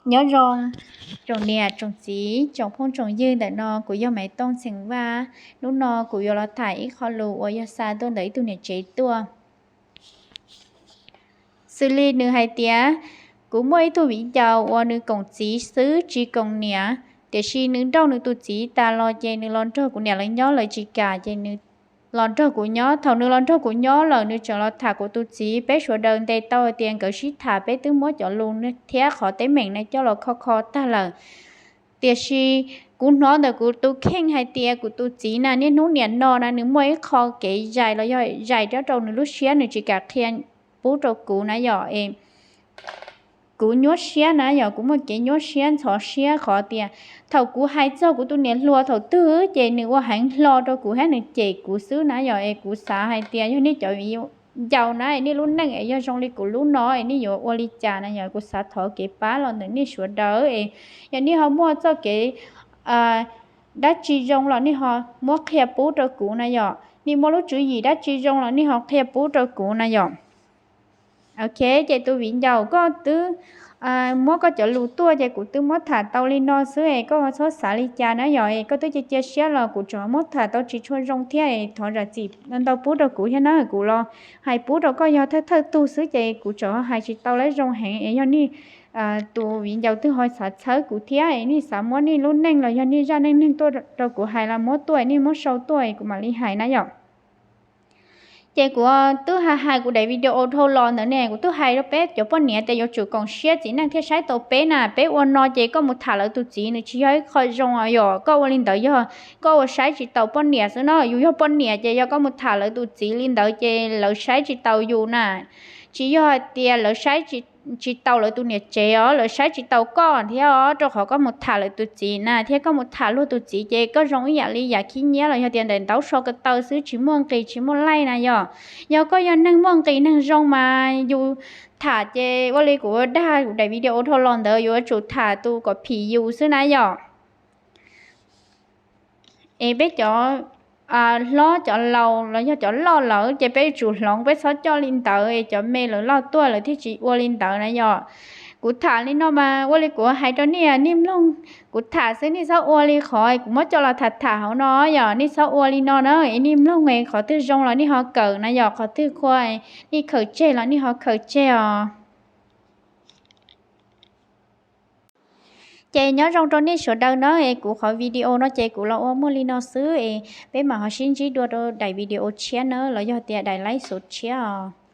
Nyob zoo tsoom niam tsoom txiv tsoom phooj tsoom ywg ntawm no, kuv yog Maiv Tooj Xeem Vaj. Hnub no kuv yuav los tham ib qho lus uas yog xa tuaj ntawm ib tug niam tsev tuaj. Xws li nws hais tias, kuv muaj ib tug viv ncaus uas nws koom txiv xwb tsis koom niam, tiam sis nws nrauj nws tus txiv tas los ces nws los nrog kuv niam lawv nyob lawv tsis kam ces nws los nrog kuv nyob. Thaum nws los nrog kuv nyob lawm nws tseem los tham kuv tus txiv. Peb sawv daws ntes tau hais tias nkawd sib tham, peb twb muab cov lus thiab qhov teeb meem na coj los kho kho tag lawm. Tiam sis kuv hnov ntawm kuv tus kheej hais tias kuv tus txiv na niaj hnub niam no na nws muaj ib qho kev zais los yog zais rau nws lub siab, nws tsis kam qhia pub rau kuv na yom. Es kuv nyuaj siab na yom, kuv muaj kev nyuaj siab ntxhov siab qhov tias thaum kuv hais txog kuv tus niam hluas thaum twg ces nws ua heev hlo rau kuv thiab nws cem kuv xwb na yom. Es kuv xav hais tias yog nej cov viv ncaus na es nej lub neej es yog zoo li kuv lub no es nej yuav ua li cas na yom. Kuv xav thov kev pab los ntawm nej sawv daws es yog nej ho muaj txoj kev dab tsi zoo los nej ho muab qhia pub rau kuv na yom. Nej muaj lub tswv yim dab tsi zoo los nej ho qhia pub rau kuv na yom. Ok, ces tus viv ncaus koj twb muab koj cov lus tuaj ces kuv twb muab tham tau li no xwb es koj txhob xav li cas na yom. Es koj twb cia cia siab los kuv tseem muab tham tau tsis tshua zoo thiab es thov zam txim ntau pub rau kuv thiab na. Kuv los hais pub rau koj yog thawj thawj tug xwb ces kuv tseem hais tsis tau lawv zoo heev es yog nej tus viv ncaus twg ho xav txhawb kuv thiab es nej xav muab nej lub neej los yog nej zaj neej neeg tuaj rau kuv hais los muab tuaj, nej muab sau tuaj kuv mam li hais na yom. Ces kuv twb hais hais kuv daim video dhau los ntawd ne, kuv twb hais rau peb cov poj niam tias yuav tsum koom siab txiv neej thiaj saib tau peb na. Peb ua no ces koj mus tham lawv tus txiv nws tsis yog ib qho zoo yom. Koj ua li ntawd yog koj ua saib tsis taus poj niam xwb no. Yus yog poj niam ces yog koj mus tham lawv tus txiv li ntawd ces lawv saib tsis taus yus na. Tsis yog hais tias lawv saib tsis taus lawv tus niam tsev os, lawv saib tsis taus koj thiab os, rau qhov koj mus tham lawv tus txiv na, thiab koj mus tham luag tus txiv ces koj zoo ib yam li yam khib nyiab los yog tias ntawm ntaub so ko taw xwb, tsis muaj nqis tsis muaj laij na yom. Yog koj yog neeg muaj nqis neeg zoo mas yus tham ces ua li kuv dag kuv daim video dhau los ntawd, yuav tsum tham tus kom phim yus xwb na yom. Es peb cov hlob cov laus los yog cov loj lawm ces peb yuav tsum hloov, peb txhob coj li ntawd es cov me lawv loj tuaj lawv thiaj tsis ua li ntawd na yom. Kuv tham li no mas ua li kuv hais rau nej, nej mloog, kuv tham xwb nej txhob ua li qhov kuv muab coj los tham tham hauv no yom. Nej txhob ua li no na, es nej mloog es qhov twg zoo los nej ho kawm na yom, qhov twg qhua nej khaws tseg los nej ho khaws tseg os. Ces nyob zoo rau nej sawv daws na, es kuv qhov video no ces kuv los ua muaj li no xwb es peb mam ho sib ntsib dua rau daim video tshiab na los yog tias daim laib xuv tshiab os.